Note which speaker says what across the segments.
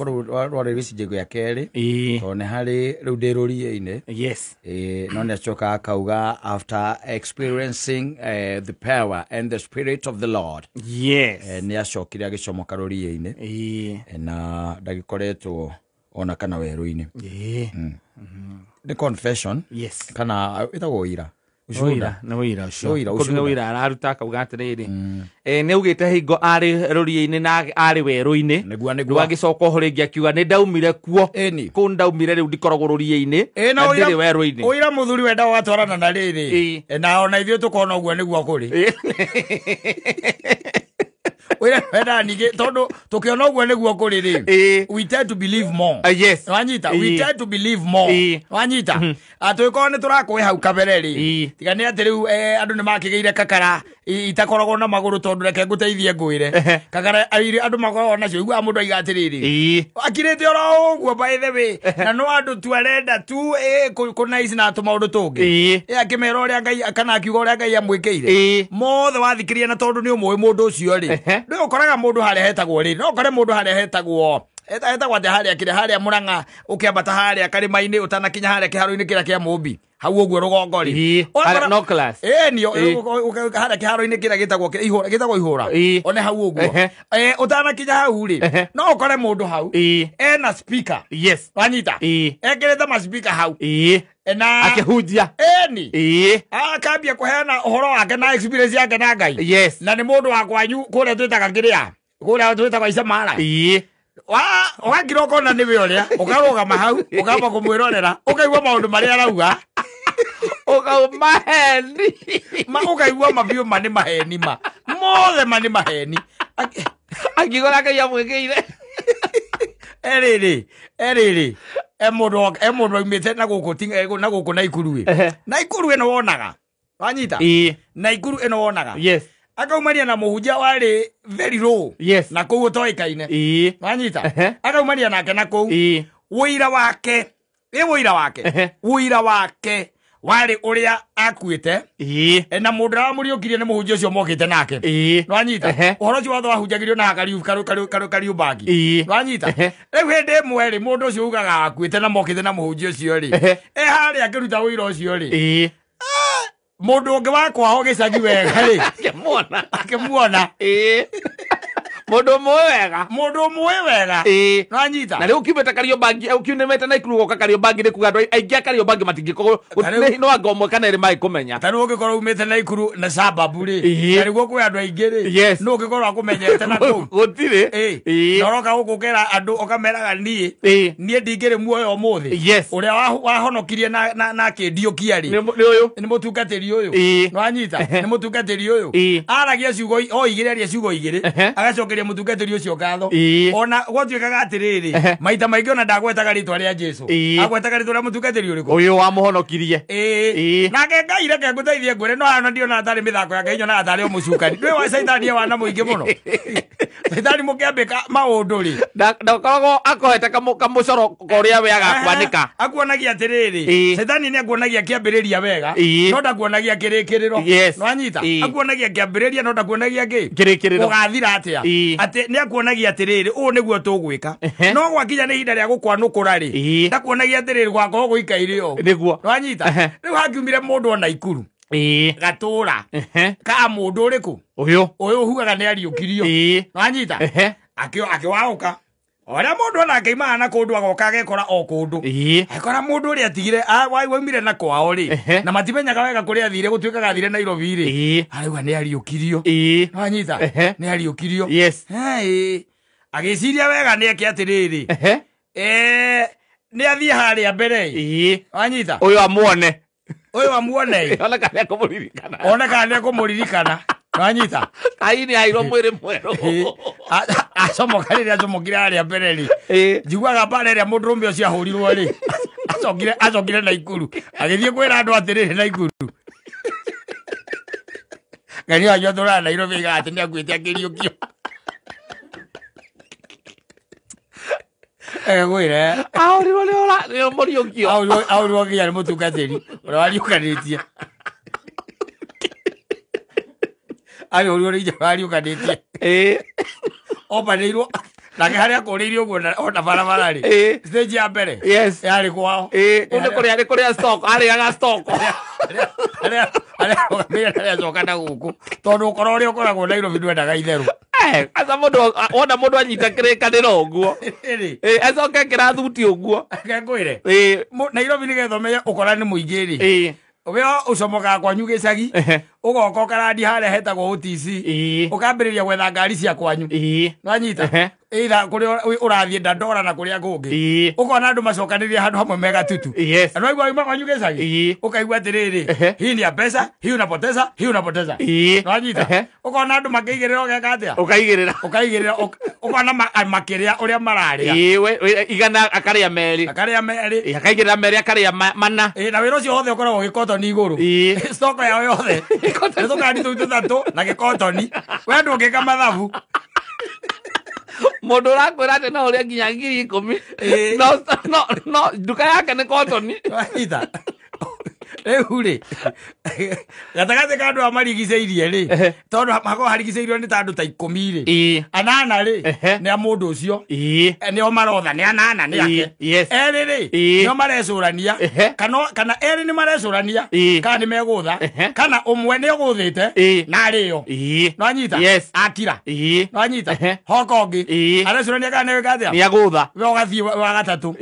Speaker 1: Rũu rwarĩ gĩcunjĩ gĩa kerĩ, tondũ nĩ harĩ rĩu ndĩ rũriĩ-inĩ. No nĩ acoka akauga after experiencing the power and the spirit of the Lord, nĩ acokire agĩcomoka rũriĩ-inĩ, na ndagĩkoretwo ona kana werũ-inĩ. Nĩ confession, kana ĩtagwo ũira.
Speaker 2: Ũira nĩ ũira ũcio.
Speaker 1: Ũira,
Speaker 2: Kũndũ nĩ
Speaker 1: ũcũra.
Speaker 2: ũira araruta akauga atĩrĩrĩ, nĩ augĩte hingo arĩ rũriĩ-inĩ na arĩ werũ-inĩ.
Speaker 1: Nĩguo.
Speaker 2: Rĩu agĩcoka oho rĩngĩ akiuga nĩ ndaumire kuo.
Speaker 1: Ĩni.
Speaker 2: Kũu ndaumire rĩu ndikoragwo rũriĩ-inĩ
Speaker 1: Ĩ,
Speaker 2: na
Speaker 1: na ũira
Speaker 2: ndirĩ werũ-inĩ.
Speaker 1: Ũira mũthuri wendaga watwarana na rĩrĩ. Na ona ithuĩ tũkona ũguo nĩguo kũrĩ. Ũira wendaga ningĩ tondũ tũkĩona ũguo nĩguo kũrĩ rĩ, we tend to believe more. Wanyita? We tend to believe more. Wanyita? Atũgĩkorwo nĩ tũrakũĩ hau kabere rĩ, tiga nĩ atĩ rĩu andũ nĩ makĩgĩire kakara itakoragwo na magũrũ, tondũ reke ngũteithie ngwĩre, kakara iria andũ makoragwo nacio, iguaga mũndũ aiga atĩrĩrĩ, akirĩte oro ũguo, by the way, na no andũ tu arenda tu kũ nice na tũmaũndũ tũngĩ. Akĩmera ũrĩa Ngai kana akiuga ũrĩa Ngai amwĩkĩire mothe wathikĩria, na tondũ nĩ ũmũĩ mũndũ ũcio rĩ, rĩu ũkoraga mũndũ harĩa hetagwo rĩ, no ũkore mũndũ harĩa hetagwo hetagwo atĩa, harĩa kĩrĩa, harĩa Mũrang'a ũkĩambata harĩa karĩma-inĩ ũtanakinya harĩa kĩharo-inĩ kĩrĩa kĩa Mũmbi hau ũguo rũgongo rĩ.
Speaker 2: Harĩa no class.
Speaker 1: Ĩni harĩa kĩharo-inĩ kĩrĩa gĩtagwo ihũra, gĩtagwo ihũra, one hau ũguo. Ũtanakinya hau rĩ, no ũkore mũndũ hau ena speaker. Wanyita? Ekĩrĩte ma speaker hau. Na
Speaker 2: Akĩhunjia.
Speaker 1: Ĩni akambia kũheana ũhoro wake na experience yake na Ngai, na nĩ mũndũ wa kwanyu kũrĩa twĩtaga kĩrĩa, kũrĩa twĩtaga Icamara. Ũgakira ũkona nĩwe ũrĩa ũkarũgama hau ũkamba kũmwĩrorera, ũkaigua maũndũ marĩa arauga.
Speaker 2: Ũkauma heni.
Speaker 1: Ma ũkaigua mabiũ ma nĩ maheni, ma mothe ma nĩ maheni.
Speaker 2: Akiuga ũrĩa Ngai amwĩkĩire.
Speaker 1: Erĩrĩ erĩrĩ e mũndũ e mũndũ aumĩte na gũkũ na gũkũ Naikuru ĩ. Naikuru ĩno wonaga, wanyita? Naikuru ĩno wonaga, akaumania na mũhunjia warĩ very low na kũu ũtoĩkaine. Wanyita? Akaumania nake na kũu. Ũira wake ĩ ũira wake, ũira wake warĩ ũrĩa akuĩte, na mũndũ ũrĩa wamũriũkirie nĩ mũhunjia ũcio mokĩte nake. Nwanyita? Ũhoro ũcio wothe wahunjagĩrio na Kariũmbangi. Nwanyita? Rĩu hĩndĩ ĩmwe rĩ, mũndũ ũcio ugaga akuĩte na mokĩte na mũhunjia ũcio rĩ, e harĩa akĩruta ũira ũcio rĩ, mũndũ ũngĩ wa kwao gĩcagi wega rĩ,
Speaker 2: Akĩmuona.
Speaker 1: Akĩmuona.
Speaker 2: Mũndũ ũmũĩ wega.
Speaker 1: Mũndũ ũmũĩ wega. Nwanyita?
Speaker 2: Na rĩu ũkiumĩte Kariobangi, ũkiumĩte Naikuru goka Kariobangi, nĩ kuga andũ aingĩ a Kariobangi matingĩkorwo
Speaker 1: Ta rĩu-
Speaker 2: no anga ũmwe kana erĩ mangĩkũmenya.
Speaker 1: Ta rĩu ũngĩkorwo umĩte Naikuru na sababu rĩ, na nĩguo kwĩ andũ aingĩ rĩ, no ũngĩkorwo akũmenyete na kũu?
Speaker 2: Gũtirĩ.
Speaker 1: Na ũroka gũkũ ũkera andũ ũkameraga niĩ, niĩ ndingĩrĩ muoyo ũmũthĩ, ũrĩa wahonokirie na akĩndiũkia rĩ,
Speaker 2: Nĩ ũyũ.
Speaker 1: Nĩ mũtungatĩri ũyũ. Nwanyita? Nĩ mũtungatĩri ũyũ. Aragia ciugo o igĩrĩ, aria ciugo igĩrĩ, agacokeria mũtungatĩri ũcio ngatho. Ona gwatuĩkaga atĩrĩrĩ, maita maingĩ ona ndagwetaga rĩtwa rĩa Jesu, agwetaga rĩtwa rĩa mũtungatĩri ũrĩkũ?
Speaker 2: Ũyũ wamũhonokirie.
Speaker 1: Nake Ngai reke ngũteithie ngwĩre, no hana ndionaga tarĩ mĩthako yake, nyonaga tarĩ o mũcukani. Ndũĩ wa caitani e wana mũingĩ mũno, caitani mũkĩambĩka maũndũ rĩ,
Speaker 2: Ndakoragwo akohete kamũcoro korĩa we agakwanĩka.
Speaker 1: Akuonagia atĩrĩrĩ, caitani nĩ akuonagia kĩambĩrĩria wega, no ndakuonagia kĩrĩkĩrĩro. Nwanyita? Akuonagia kĩambĩrĩria no ndakuonagia kĩ?
Speaker 2: Kĩrĩkĩrĩro.
Speaker 1: Ũgathira atĩa. Atĩ nĩ akuonagia atĩrĩrĩ, ũũ nĩguo tũgwĩka, no gwakinya nĩ ihinda rĩa gũkwanũkũra rĩ, ndakuonagia atĩrĩrĩ, gwakorwo gũikaire ũũ. Nwanyita? Rĩu hakiumire mũndũ ona Ikuru gatũra ka mũndũ ũrĩkũ?
Speaker 2: Ũyũ.
Speaker 1: Ũyũ ugaga nĩ ariũkirio. Nwanyita? Akĩwaũka ũrĩa mũndũ ona akĩimaga na kũndũ agoka agekora o kũndũ, akora mũndũ ũrĩa atigire waumire na kwao rĩ, na matimenyaga wega kũrĩa athire, gũtuĩkaga athire Nairobi rĩ, arauga nĩ ariũkirio. Nwanyita? Nĩ ariũkirio. Agĩciria wega nĩ eke atĩrĩrĩ, nĩ athiĩ harĩa mbere. Wanyita?
Speaker 2: Ũyũ amuone.
Speaker 1: Ũyũ amuone.
Speaker 2: Ona kana ekũmũririkana.
Speaker 1: One kana nĩ ekũmũririkana. Nwanyita?
Speaker 2: Kaini airwo mwĩrĩ mwerũ.
Speaker 1: Acomoka rĩrĩa acomokire harĩa mbere rĩ, njiguaga mbara ĩrĩa mũndũrũme ũcio ahũrirwo rĩ, acokire Naikuru agĩthiĩ kwĩra andũ atĩrĩrĩ, Naikuru Ngai wanyu atũraga Nairobi aigaga atĩ nĩ akuĩte akĩriũkio. Egwĩre
Speaker 2: Ahũrirwo nĩ ũra nĩ mũriũkio.
Speaker 1: Ahũrirwo nginya nĩ mũtungatĩri ũrĩa wariũkanĩtie, ahũrirwo nĩ inya wariũkanĩtie. Obanĩirwo Nake harĩa kũrĩirie ũguo ona barabara rĩ. Stage ya mbere.
Speaker 2: Yes.
Speaker 1: Yarĩ kwao.
Speaker 2: Kũndũ kũrĩa kũrĩa stock, arĩaga stock.
Speaker 1: Harĩa arĩa na gũkũ. Tondũ ũkora ũrĩa ũkoragwo Nairobi ndwendaga itherũ.
Speaker 2: Aca mũndũ wona mũndũ anyita kĩrĩkanĩro ũguo. Acoke kĩrathuti ũguo.
Speaker 1: Reke ngwĩre. Nairobi nĩgetha ũmenye ũkora nĩ mũingĩ rĩ. We ucomokaga kwanyu gĩcagi ũgoka ũkarandi harĩa hetagwo OTC ũkambĩrĩria gwetha ngari cia kwanyu nwanyita either kũrĩa ũrathiĩ Dandora na kũrĩa kũngĩ ũkona andũ macokanĩrĩrie handũ hamwe me gatutu na waigua wauma kwanyu gĩcagi ũkaigua atĩrĩrĩ hii ni ya pesa hii unapoteza hii unapoteza nwanyita ũkona andũ makĩigĩrĩra ũgeka atĩa
Speaker 2: ũkaigĩrĩra
Speaker 1: ũkaigĩrĩra ũkona makĩrĩa ũrĩa mararĩa
Speaker 2: igana akarĩa merĩ akaigĩrĩra merĩ akarĩa mana
Speaker 1: na wĩra ũcio wothe ũkoragwo gĩkotoni igũrũ stoko yao yothe nĩ tũkandi tũu tũtatũ na gĩkotoni we ndũngĩka mathabu
Speaker 2: Mũndũ ũrakwĩra atĩ no ũrĩe nginya 10,000 no nduka yake nĩ kotoni.
Speaker 1: Wanyita rĩu rĩ gatagatĩ ka andũ aya marigicĩirie rĩ tondũ hakoragwo harigicĩirio nĩ ta andũ ta 10 rĩ anana rĩ nĩ a mũndũ ũcio nĩo marotha nĩ anana nĩ ake erĩ rĩ nĩo marecũrania kana erĩ nĩ marecũrania kana nĩ megũtha kana ũmwe nĩ ũgũthĩte na arĩo nĩwanyita akira nĩwanyita hoka ũngĩ arecũrania kana nĩ gwĩka atĩa
Speaker 2: nĩ agũtha
Speaker 1: we ũgathiĩ wa gatatũ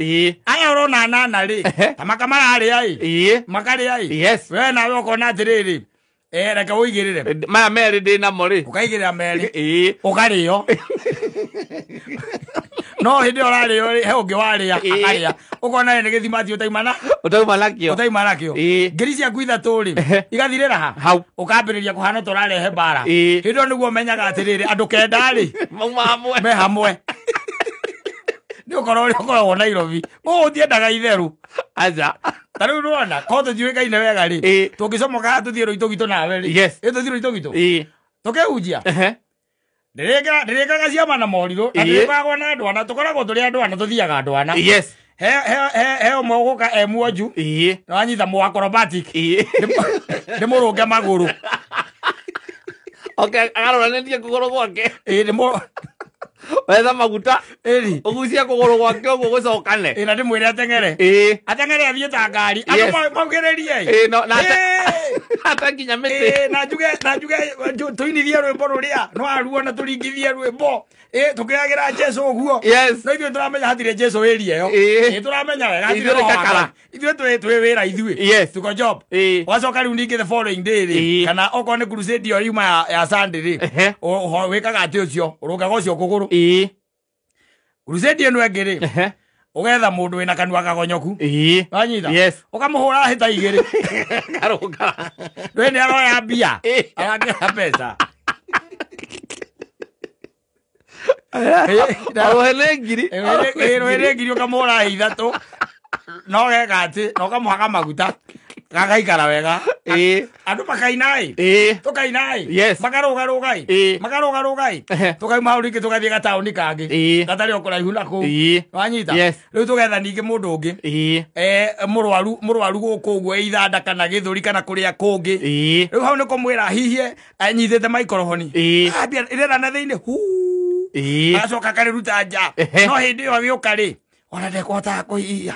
Speaker 1: aya ũrona anana rĩ ta maka mararĩa ĩ makarĩa ĩ
Speaker 2: yes
Speaker 1: we nawe ũkona atĩrĩrĩ reke ũigĩrĩre
Speaker 2: maya merĩ ndĩ namo rĩ
Speaker 1: ũkaigĩrĩra merĩ ũkarĩo no hĩndĩ ĩyo ũrarĩo rĩ he ũngĩ warĩa akarĩa ũkona nĩ gĩthima ti ũtaimana ũtaima nakĩo ngiri ciaku ithatũ rĩ igathirĩra ha
Speaker 2: hau
Speaker 1: ũkambĩrĩria kũhana ta ũrarehe mbara hĩndĩ ĩyo nĩguo ũmenyaga atĩrĩrĩ andũ kenda rĩ
Speaker 2: mauma hamwe
Speaker 1: me hamwe nĩ ũkora ũrĩa ũkoragwo Nairobi ũũ ũtiendaga itherũ
Speaker 2: aca
Speaker 1: ta rĩu nĩwona korwo tũtiũĩkaine wega rĩ tũngĩcomoka tũthiĩ Rũitũgitũ nawe rĩ tũthiĩ Rũitũgitũ tũkĩhunjia ndĩrĩkaga ciama na morirũ na ndĩrĩkoragwo na andũ ana tũkoragwo tũrĩ andũ ana tũthiaga andũ ana he ũmwe ũgũka e muonju nĩwanyita mũ acrobatic ndĩmũrũnge magũrũ
Speaker 2: agaroranĩtie kũgũrũ gwake wetha maguta ũgucie kũgũrũ gwake ũguo gũcokane
Speaker 1: na ndĩmwĩre ateng'ere ateng'ere athiĩ ta ngari andũ maugĩrĩrie
Speaker 2: ate nginya mĩtĩ
Speaker 1: na njuge tũinithie rwĩmbo rũrĩa no aruona tũringithie rwĩmbo tũkĩagĩra Jesũ ũguo no ithuĩ tũramenya hatirĩ Jesũ ĩria ĩyo tũramenya wega hatirĩ ithuĩ twĩ wĩra ithuĩ tuko job wacoka rĩu ningĩ the following day rĩ kana okorwo nĩ crusade ĩyo yuma ya Sunday rĩ wĩkaga atĩ ũcio ũrũngaga ũcio kũgũrũ crusade ĩno ĩngĩ rĩ ũgetha mũndũ wĩna kanua kagonyoku wanyita ũkamũhũra hĩta igĩrĩ ndũĩ nĩ aroya mbia arakĩoya mbeca
Speaker 2: rũhĩ ngiri
Speaker 1: rũhĩ ngiri ũkamũhũra ithatũ no geka atĩ na ũkamũhaka maguta gagaikara wega andũ makaina ĩ tũkaina ĩ makarũgarũga ĩ makarũgarũga ĩ tũkauma hau rĩngĩ tũgathiĩ gataũni kangĩ gatarĩ o kũraihu na kũu wanyita rĩu tũgetha ningĩ mũndũ ũngĩ mũrwaru gũkũ ũguo ithanda kana gĩthũri kana kũrĩa kũngĩ rĩu hau nĩ kũmwĩra hihie anyitĩte maikoroboni ambia ĩrera na thĩinĩ huu agacoka akarĩruta nja no hĩndĩ ĩyo agĩũka rĩ ona ndekũhotaga kũhihia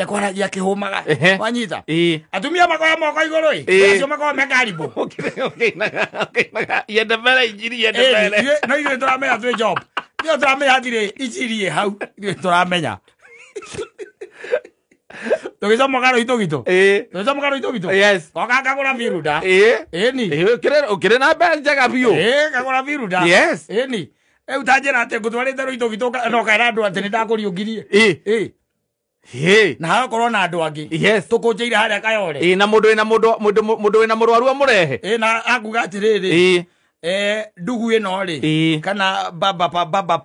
Speaker 1: ekwaragia akĩhũmaga wanyita atumia makoya moko igũrũ ĩ acio makoragwo me karibu
Speaker 2: yende mbere injiri yende mbere
Speaker 1: no ithuĩ tũramenya twĩ job ithuĩ tũramenya hatirĩ injiri ĩ hau ithuĩ tũramenya tũgĩcomoka Rũitũgitũ tũgĩcomoka Rũitũgitũ koka ngagũra viruda ĩni
Speaker 2: ũkĩrĩ na mbeca njega biũ
Speaker 1: ngagũra viruda ĩni rĩu ta njĩra atĩ ngũtwarĩte Rũitũgitũ no kaĩra andũ atĩ nĩ ndakũriũngirie na hagakorwo na andũ angĩ tũkũnjĩire harĩa Kayore
Speaker 2: na mũndũ wĩna mũndũ wĩna mũrwaru amũrehe
Speaker 1: na akuga atĩrĩrĩ ndugu ĩno rĩ kana baba baba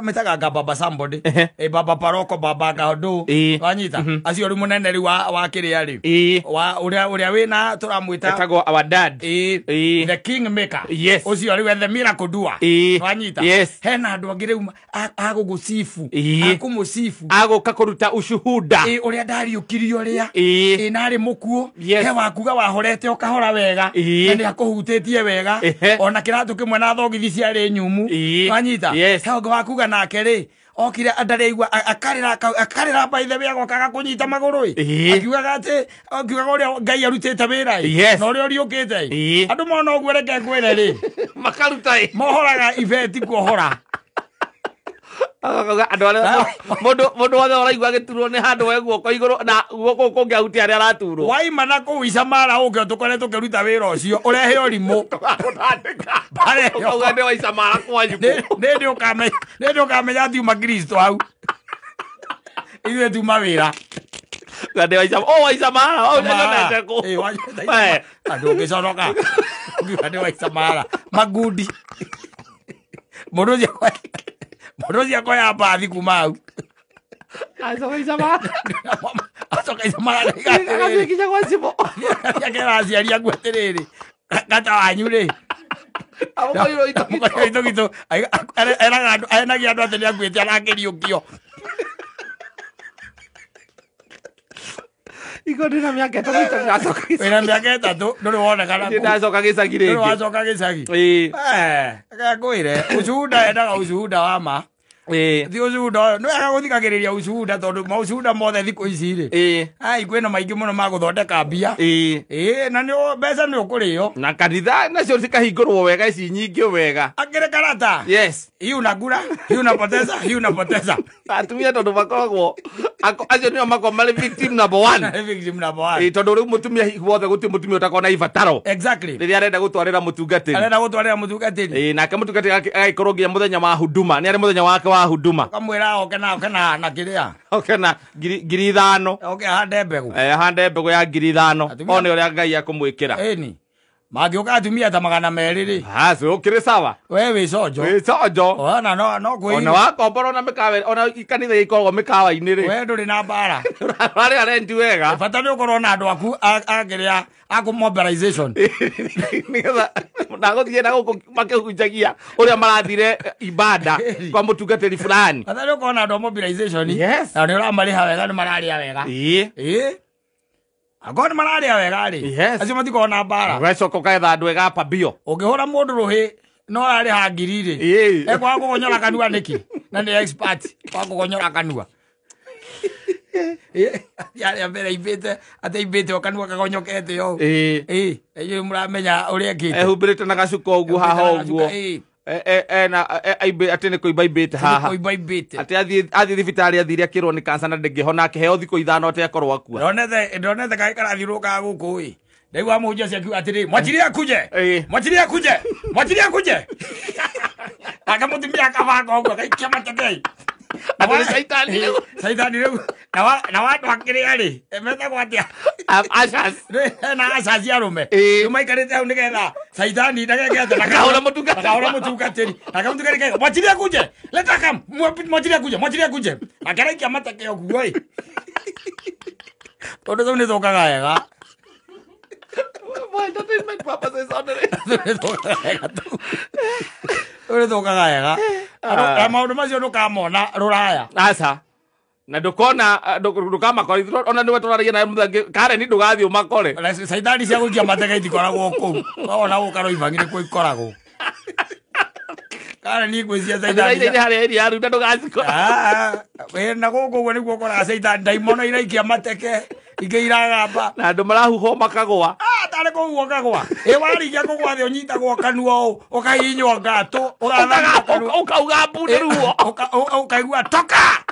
Speaker 1: metaga baba somebody baba paroko baba gaũndũ wanyita acio rĩu mũnene rĩu wa kĩrĩa rĩ wa ũrĩa wĩna tũramwĩta
Speaker 2: etagwo our dad
Speaker 1: the king maker ũcio rĩu the miracle doer wanyita hena andũ angĩ rĩu agũgũcibu akũmũcibu
Speaker 2: agũka kũruta ushuhuda
Speaker 1: ũrĩa ndariũkirio rĩa narĩ mũkuũ he wakuga wahorete ũkahora wega na nĩ akũhutĩtie wega ona Ona kĩratũ kĩmwe na thogithi ciarĩ nyumu. Wanyita?
Speaker 2: Yes.
Speaker 1: He ũngĩ wakuga nake rĩ, okire ndarĩ aigua akarĩra akarĩra by the way agoka agakũnyita magũrũ ĩ. Akiugaga atĩ akiugaga ũrĩa Ngai arutĩte wĩra ĩ. Na ũrĩa ũriũkĩte ĩ. Andũ mona ũguo reke ngwĩre rĩ.
Speaker 2: Makaruta ĩ.
Speaker 1: Mohoraga ibeti kuohora.
Speaker 2: Akauga andũ arĩa mũndũ wothe ũraigua agĩturwo nĩ handũ we guoko igũrũ na guoko kũngĩ ahutie harĩa araturwo.
Speaker 1: Waima na kũu Icamara ũke ũtũkore tũkĩruta wĩra ũcio ũrehe ũrimũ.
Speaker 2: Ũkauga nĩ wa Icamara kwanyu.
Speaker 1: Nĩ ũkamenya tiuma Kristo hau. Ithuĩ tuma wĩra.
Speaker 2: Nĩ wa Icamara. Oh, wa Icamara. Oh, nĩnyonete kũ.
Speaker 1: Andũ ũngĩconoka. Ũngiuga nĩ wa Icamara. Magundi. Mũndũ ũcio Mũndũ ũcio akoya mbathi kuma hau.
Speaker 2: Acoka Icamara.
Speaker 1: Acoka Icamara.
Speaker 2: Agathiĩ nginya gwa cibũ.
Speaker 1: Akera aciari aku atĩrĩrĩ, kata wanyu rĩ.
Speaker 2: Amũkoirwo itũgitũ.
Speaker 1: Amũkoirwo itũgitũ. Eraga andũ, enagia andũ atĩ nĩakuĩte arakĩriũkio.
Speaker 2: Iko ndĩna mĩaka ĩtatũ itarĩ ndacoka gĩcagi.
Speaker 1: Wĩna mĩaka ĩtatũ ndũrĩ wonekana
Speaker 2: kũu. Ndacoka gĩcagi rĩngĩ.
Speaker 1: Ndũrĩ wacoka gĩcagi. Reke ngwĩre, ushuhuda endaga ushuhuda wa ma. Ti ushuhuda ũyũ, nĩ wega gũthikagĩrĩria ushuhuda tondũ maushuhuda mothe thikũ ici rĩ. Ai, kwĩna maingĩ mũno ma gũthondeka mbia. Na nĩ mbeca nĩ ũkũrĩo.
Speaker 2: Na kanitha nacio cikahingũrwo wega ici nyingĩ wega.
Speaker 1: Akĩrĩ karata.
Speaker 2: Yes.
Speaker 1: Hii unakula, hii unapoteza, hii unapoteza.
Speaker 2: Atumia tondũ makoragwo acio nĩo makoragwo marĩ victim number 1.
Speaker 1: Victim number 1.
Speaker 2: Tondũ rĩu mũtumia wothe gũtirĩ mũtumia ũtakoragwo na ibataro.
Speaker 1: Exactly.
Speaker 2: Rĩrĩa arenda gũtwarĩra mũtungatĩri.
Speaker 1: Arenda gũtwarĩra mũtungatĩri.
Speaker 2: Nake mũtungatĩri agagĩkorwo nginya mũthenya wa huduma. Nĩ arĩ mũthenya wake wa huduma.
Speaker 1: Ũkamwĩra oke na oke na kĩrĩa.
Speaker 2: Oke na 5,000.
Speaker 1: Oke ahande mbegũ.
Speaker 2: Ahande mbegũ ya 5,000. One ũrĩa Ngai akũmwĩkĩra.
Speaker 1: Ĩni. Mangĩũka atumia ta 200 rĩ.
Speaker 2: Acio ũkĩrĩ sawa.
Speaker 1: We wĩ conjo.
Speaker 2: Wĩ conjo.
Speaker 1: Ona no kwĩ.
Speaker 2: Ona wakombora ona mĩkawa ona kanitha ikoragwo mĩkawa-inĩ rĩ.
Speaker 1: We ndũrĩ na mbara.
Speaker 2: Ũrarĩha renti wega.
Speaker 1: Bata nĩ ũkorwo na andũ aku akĩrĩa aku mobilization.
Speaker 2: Nĩgetha na gũthiĩ na gũkũ makĩhunjagia ũrĩa marathire ibada kwa mũtungatĩri fulani.
Speaker 1: Bata nĩ ũkorwo na andũ a mobilization.
Speaker 2: Yes.
Speaker 1: Na nĩ ũramarĩha wega nĩ mararĩa wega. Angorwo nĩ mararĩa wega rĩ. Acio matikoragwo na mbara.
Speaker 2: Ũgacoka ũkaetha andũ ega pambio.
Speaker 1: Ũngĩhũra mũndũ rũhĩ no ũrarĩha 1,000 rĩ. Ekwaga kũgonyora kanua nĩkĩ? Na nĩ expert wa kũgonyora kanua. Yarĩa mbere imbĩte, atĩ imbĩte o kanua kagonyokete ũũ. Inyuĩ mũramenya ũrĩa ekĩte.
Speaker 2: Ehumbĩrĩte na gacuka ũguo haha ũguo. Atĩ nĩ kũimba imbĩte haha.
Speaker 1: Kũimba imbĩte.
Speaker 2: Atĩ athiĩ thibitarĩ athire akĩrwo nĩ cancer na ndĩngĩhona akĩheo thikũ 5 atĩ akorwo akua.
Speaker 1: Ndonete kaĩ karathiũrũrũkaga gũkũ ĩ. Ndaigua mũhunjia ũcio akiuga atĩrĩ, mwachilie akuje. Mwachilie akuje. Mwachilie akuje. Nake mũtumia akabanga ũguo agaikia mateke.
Speaker 2: Atĩ caitani rĩu.
Speaker 1: Caitani rĩu. Na wandũ akĩrĩa rĩ, metagwo atĩa?
Speaker 2: Ashas.
Speaker 1: Na ashas arũme. Rĩu maikarĩte hau nĩgetha caitani ndageke atĩa?
Speaker 2: Ndakahũre mũtungatĩri.
Speaker 1: Ndakahũre mũtungatĩri. Nake mũtungatĩri akauga, mwachilie akuje. Let her come. Mwachilie akuje. Mwachilie akuje. Nake araikia mateke ũguo ĩ. Tondũ tũu nĩ tũkaga wega.
Speaker 2: For entertainment purposes only.
Speaker 1: Tũu nĩ tũkaga wega tũu. Tũu nĩ tũkaga wega. Na maũndũ macio ndũkamona rũraya.
Speaker 2: Aca. Na ndũkona ndũkamakore ona nĩwe tũraragia nawe mũthenya Karen ndũgathiĩ ũmakore.
Speaker 1: Caitani cia gũikia mateke itikoragwo kũu. Wona gũka Roibangi nĩkuo ikoragwo. Karen ngwĩciria caitani.
Speaker 2: Ndĩraire harĩa area ya Runda ndũgacikora.
Speaker 1: Na gũkũ ũguo nĩguo ũkoraga caitani ndaimono iraikia mateke ingĩ iragamba.
Speaker 2: Na andũ marahuhwo makagũa.
Speaker 1: Tarĩ kũhuhwo kagũa. Ĩ warĩkia kũgũa thĩ ũnyitagwo kanua ũũ, ũkahihinywo ngatũ, ũgathamio kanua.
Speaker 2: Ũkauga mbu nĩ ruo.
Speaker 1: Ũkaigua toka!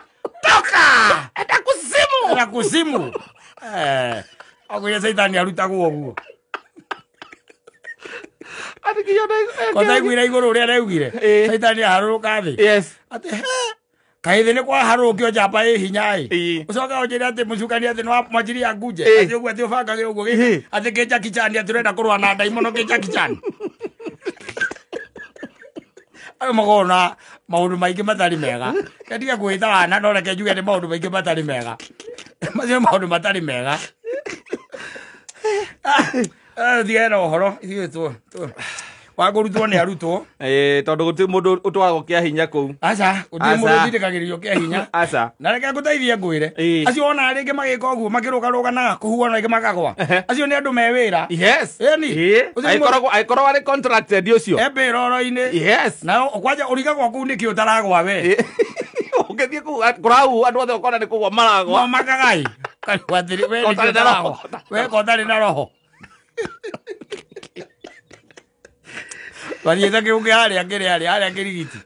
Speaker 1: Toka!
Speaker 2: Enda kuzimu!
Speaker 1: Enda kuzimu! Ũguo caitani arutagwo ũguo. Kotaiguire igũrũ ũrĩa araugire. Caitani aharũrũka thĩ.
Speaker 2: Yes.
Speaker 1: Atĩ he kaĩ thĩ nĩ kwaharũrũkio njamba ĩ hinya ĩ. Ũcoke ũnjĩre atĩ mũcukani atĩ nĩ mwachirie akuje. Atĩ ũguo atĩ ũbangage ũguo atĩ kĩ Jackie Chan atĩ ũrenda kũrũa na ndaimono kĩ Jackie Chan. Ayo makoragwo na maũndũ maingĩ matarĩ mega. Kendige kwĩta wana no reke njuge nĩ maũndũ maingĩ matarĩ mega. Macio nĩ maũndũ matarĩ mega. Thigana ũhoro ithuĩ tũ. Wa kũrutwo nĩ arutwo.
Speaker 2: Tondũ gũtirĩ mũndũ ũtwaragwo kĩa hinya kũu.
Speaker 1: Aca, gũtirĩ mũndũ ũtindĩkagĩrĩrio kĩa hinya.
Speaker 2: Aca.
Speaker 1: Na reke ngũteithie ngwĩre. Acio ona rĩngĩ magĩka ũguo makĩrũgarũganaga kũhuana rĩngĩ makagwa. Acio nĩ andũ me wĩra.
Speaker 2: Yes.
Speaker 1: Ĩni.
Speaker 2: Angĩkorwo arĩ contracted ũcio.
Speaker 1: E payroll-inĩ.
Speaker 2: Yes.
Speaker 1: Na kwanja ũrigagwo kũu nĩkĩ ũtaragwa we.
Speaker 2: Ũngĩthiĩ kũu kũrahu andũ othe ũkona nĩ kũgwa maragwa.
Speaker 1: Makagai. We nĩkĩ ũtaragwa. We kotarĩ na roho. Twathiĩte kĩũngĩ harĩa kĩrĩ harĩa harĩa Kĩrigiti.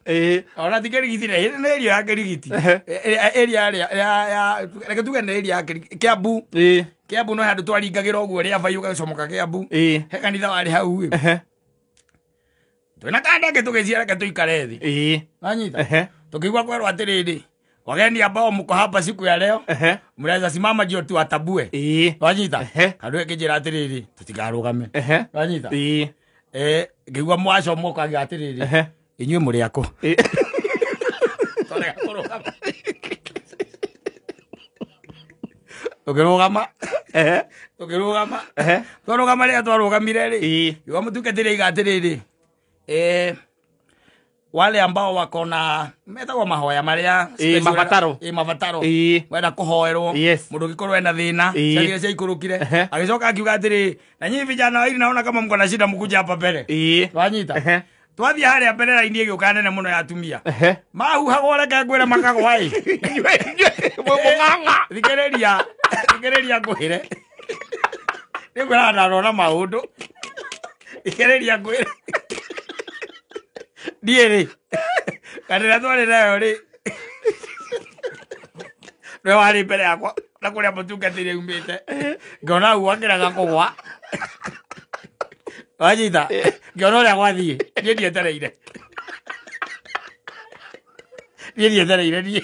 Speaker 1: Ona ti Kĩrigiti nĩ area ya Kĩrigiti. Area harĩa ya reke tuge nĩ area ya Kĩambu. Kĩambu no handũ twaringagĩra ũguo rĩa bai ũgacomoka Kĩambu. He kanitha warĩ hau ĩ. Twĩna kandenge tũgĩciara reke tũikare thĩ. Wanyita? Tũkĩigua kwerwo atĩrĩrĩ, wageni ambao mko hapa siku ya leo, mnaweza simama ndio tuwatabue. Wanyita? Handũ ĩkĩnjĩra atĩrĩrĩ, tũtikarũgame. Wanyita? Ngĩigua mwaco mokaga atĩrĩrĩ, inyuĩ mũrĩ akũ? Twarega kũrũgama. Tũkĩrũgama. Tũkĩrũgama. Twarũgama rĩrĩa twarũgamire rĩ, ngĩigua mũtungatĩri aiga atĩrĩrĩ, wale ambao wako na metagwo mahoya marĩa
Speaker 2: mabataro.
Speaker 1: Mabataro. Wenda kũhoerwo. Mũndũ ũngĩkorwo ena thĩna, ciathire ciaikũrũkire. Agĩcoka akiuga atĩrĩ, na nyinyi vijana wairi naona kama mko na shida mkuja hapa mbere. Wanyita? Twathiĩ harĩa mbere raini ĩgĩũka nene mũno ya atumia. Mahuhagwo reke ngwĩre makagwa ĩ.
Speaker 2: Mũng'ang'a.
Speaker 1: Thikĩrĩria, thikĩrĩria ngwĩre. Nĩngwĩraga ndarora maũndũ. Thikĩrĩria ngwĩre. Niĩ rĩ, kanitha twarĩ nayo rĩ, nĩwe warĩ mbere yakwa na kũrĩa mũtungatĩri aumĩte, ngĩona hau akĩrega kũgwa. Wanyita? Ngĩona ũrĩa gwathiĩ, niĩ ndietereire. Niĩ ndietereire niĩ.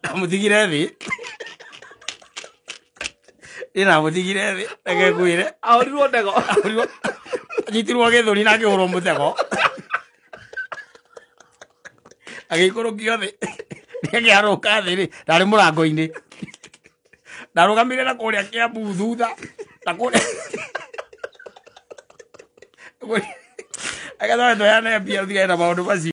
Speaker 1: Ndamũtigire thĩ. Niĩ ndamũtigire thĩ, reke ngwĩre.
Speaker 2: Ahũrirwo ndego.
Speaker 1: Anyitirwo gĩthũri na akĩhũrwo mũtego. Agĩikũrũkio thĩ. Nĩakĩharũka thĩ rĩ, ndarĩ mũrango-inĩ. Ndarũgamire na kũrĩa Kĩambu thutha, na kũrĩa Agatha, tũheane mbia ũtigane na maũndũ macio.